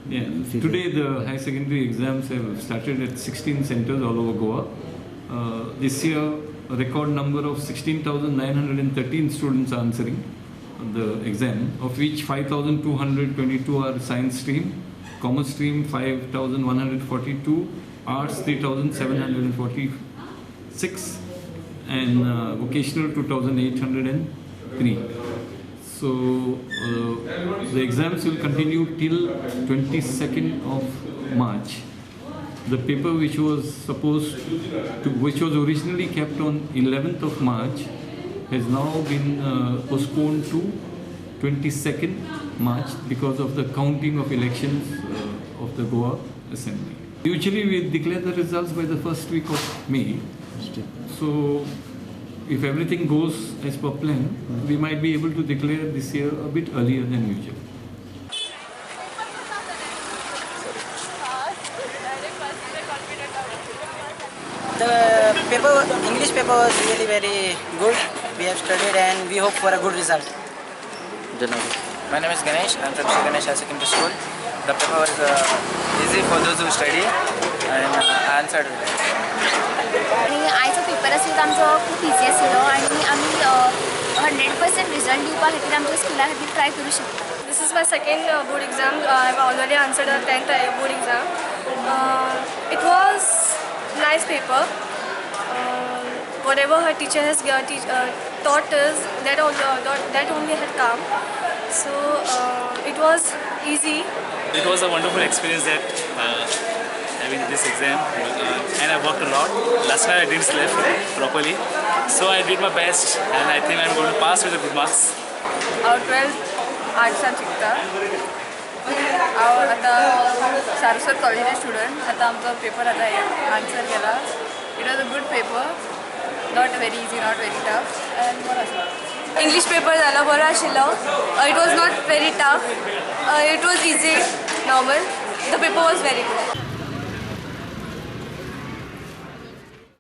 Yeah. Today the higher secondary exams have started at 16 centers all over Goa. This year, a record number of 16,913 students are answering the exam, of which 5,222 are science stream, commerce stream 5,142, arts 3,746, and vocational 2,803. So the exams will continue till 22nd of March. The paper which was supposed to, which was originally kept on 11th of March, has now been postponed to 22nd March because of the counting of elections of the Goa Assembly. Usually we declare the results by the first week of May. So if everything goes as per plan, we might be able to declare this year a bit earlier than usual. The paper, English paper was really very good. We have studied and we hope for a good result. My name is Ganesh. I'm from Sri Ganesh High Secondary School. The paper was easy for those who study and answered well. आनी आयचो paper आसलो तो आमचो खूब easy आसलो आनी आमी 100% result दिवपा खातीर आमच्या स्कुला खातीर ट्राय करूं शकता. This is my second board exam. I have already answered a 10th board exam. It was nice paper. Whatever her teacher has taught us, that, all, that only had come. So it was easy. It was a wonderful experience that having this exam, and I worked a lot. Last night I didn't sleep properly, so I did my best, and I think I'm going to pass with the good marks. हांव twelfth आर्ट्सान शिकता. हांव आतां Saraswat कॉलेजीचे student. आतां आमचो paper आतां answer केला. It was a good paper, not very easy, not very tough, and बरो आसलो. इंग्लीश पेपर जालो, बरो आशिल्लो. It was not very tough. It was easy, normal. The paper was very good.